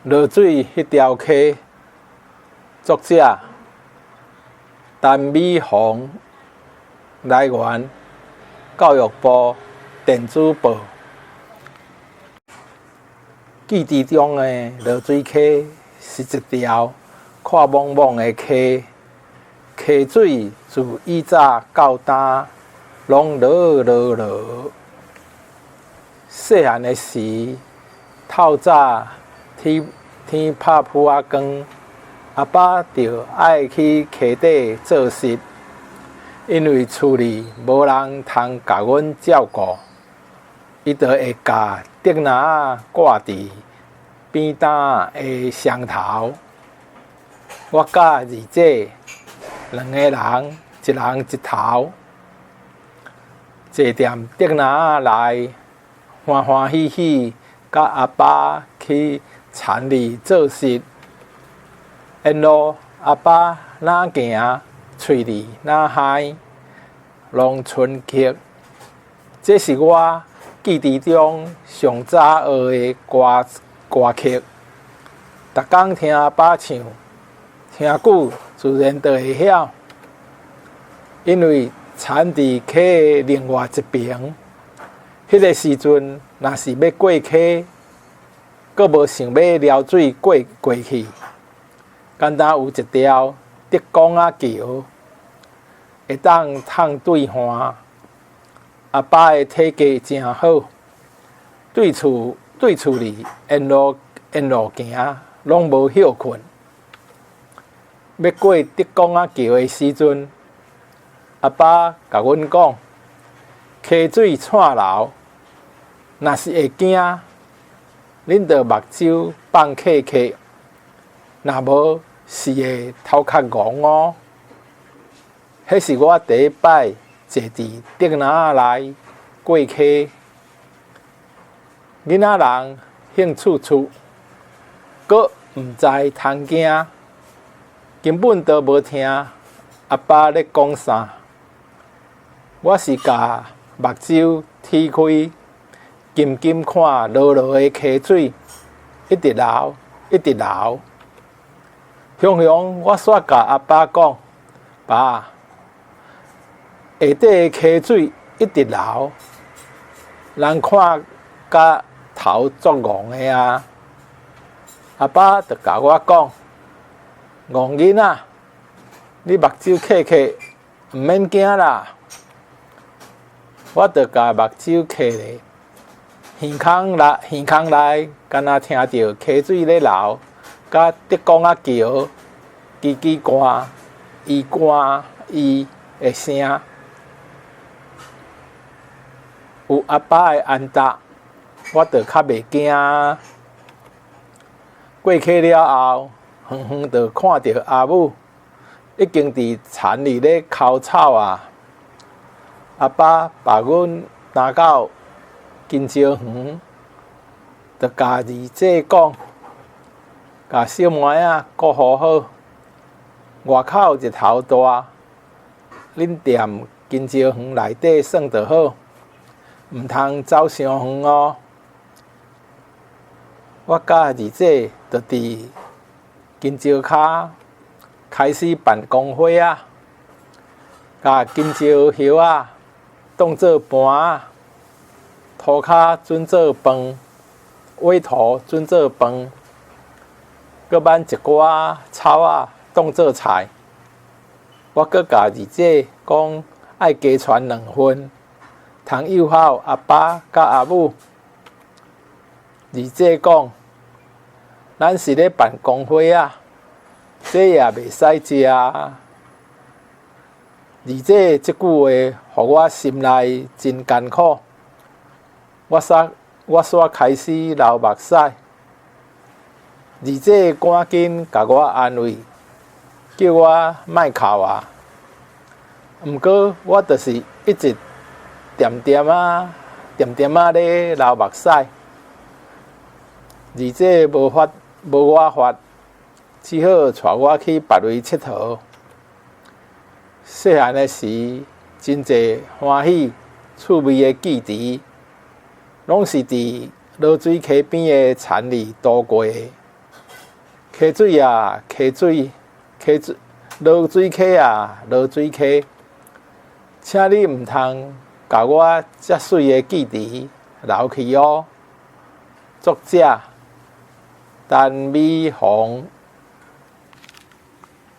濁水彼條溪，作者陳美鳳，來源教育部電子報。記憶中的濁水溪是一條闊莽莽的溪，溪水自以早到今攏濁濁濁。細漢的時，透早天天拍殕仔光，阿爸就愛去溪底做穡，因為厝裡無人通共阮照顧，伊就會共竹籃仔掛佇扁擔的雙頭。我佮二姐兩個人，一人一頭，坐踮竹籃仔內，歡歡喜喜，佮阿爸去田裡做穡。沿路阿爸若行，喙裡若嗨，攏春曲。這是我記憶中上早學的歌歌曲。逐工聽阿爸唱，聽久自然就會曉。因為田佇溪的另外一爿，彼個時陣若是欲過溪，閣無想欲撩水過過去，敢若有一條竹竿仔橋，會當通對岸。阿爸的體格誠好，對厝對厝裡沿路沿路行，攏無歇睏。欲過竹竿仔橋的時陣，阿爸共阮講：溪水掣流，若是會驚，恁著目睭放瞌瞌，若無是會頭殼戇哦。彼是我第一擺坐佇竹籃仔內過溪。囡仔人興趣趣，閣毋知通驚，根本都無聽阿爸咧講啥。我是共目睭鐵開，緊緊看濁濁的溪水，一直流，一直流。雄雄，我煞共阿爸講：爸，下底的溪水一直流，人看甲頭足戇的啊！阿爸就共我講：戇囡仔，你目睭瞌瞌，毋免驚啦。我就共目睭瞌咧，耳空內耳空內，敢若聽著溪水咧流，佮竹竿仔橋吱吱關伊關伊的聲。有阿爸的安搭，我就較袂驚。過溪了後，遠遠就看著阿母已經佇田裡咧摳草啊。阿爸把阮擔到香蕉園，就共二姐講：共小妹仔顧好好，外口日頭大，恁踮香蕉園內底耍就好，毋通走傷遠哦。我佮二姐就佇香蕉跤開始辦公會啊，共香蕉葉仔當做盤仔，塗跤準做飯，葦土準做飯，閣挽一寡草仔當做菜。我閣共二姐講愛加傳兩份，通誘惑阿爸佮阿母。二姐講：咱是咧辦公會啊，這也袂使食啊。二姐這句話，予我心內真艱苦。我煞我煞開始流目屎。二姐趕緊共我安慰，叫我莫哭啊。毋過我就是一直恬恬仔、恬恬仔咧流目屎。二姐無法無我法，只好帶我去別位𨑨迌。細漢的時，真濟歡喜趣味的記憶，攏是佇濁水溪邊的田裡度過的。溪水啊，溪水，溪水，濁水溪啊，濁水溪，請你毋通共我遮媠的記池流去哦。作者陳美鳳。